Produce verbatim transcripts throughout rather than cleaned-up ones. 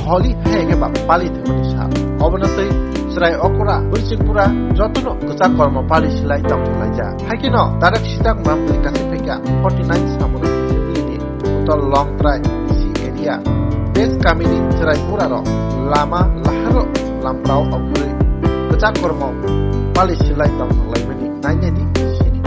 Holi hai khe ba pali thwngmani sal. Obono twi chwrai okra, bwrwichwng pura jotono kwchak kormo pali silai tongthok laijak. Hai kheno tarik sitak mamtwi kasi phaikha forty nine Samoro municipality, Uttor Longtrai C area. Bes kamini chwrai pura rok lama laharo lamprao augurwi kwchak kormo pali silai tongthok laimani nainani sini.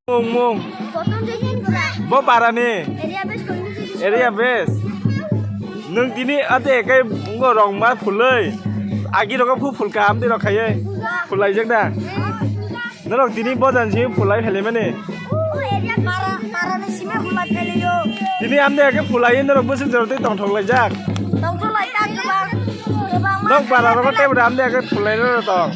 Mung, mung. Bo barani. Area base. Nwng tini ate kai ngo rong ma phulai. Agi rogo phu phul kam di rok khaiye. Phulai jak da. Norok tini bojan si phulai phele mani. Tini amde ke phulai norok bwswk jorotwi tongthok laijak. Nok bara rogo tebra amde ke phulai rok tong.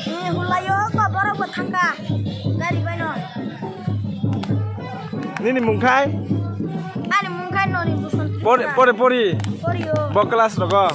Nini mung khai? Ani mung khai noni buson. Pori, pori, pori. Pori o. Bo class rogo.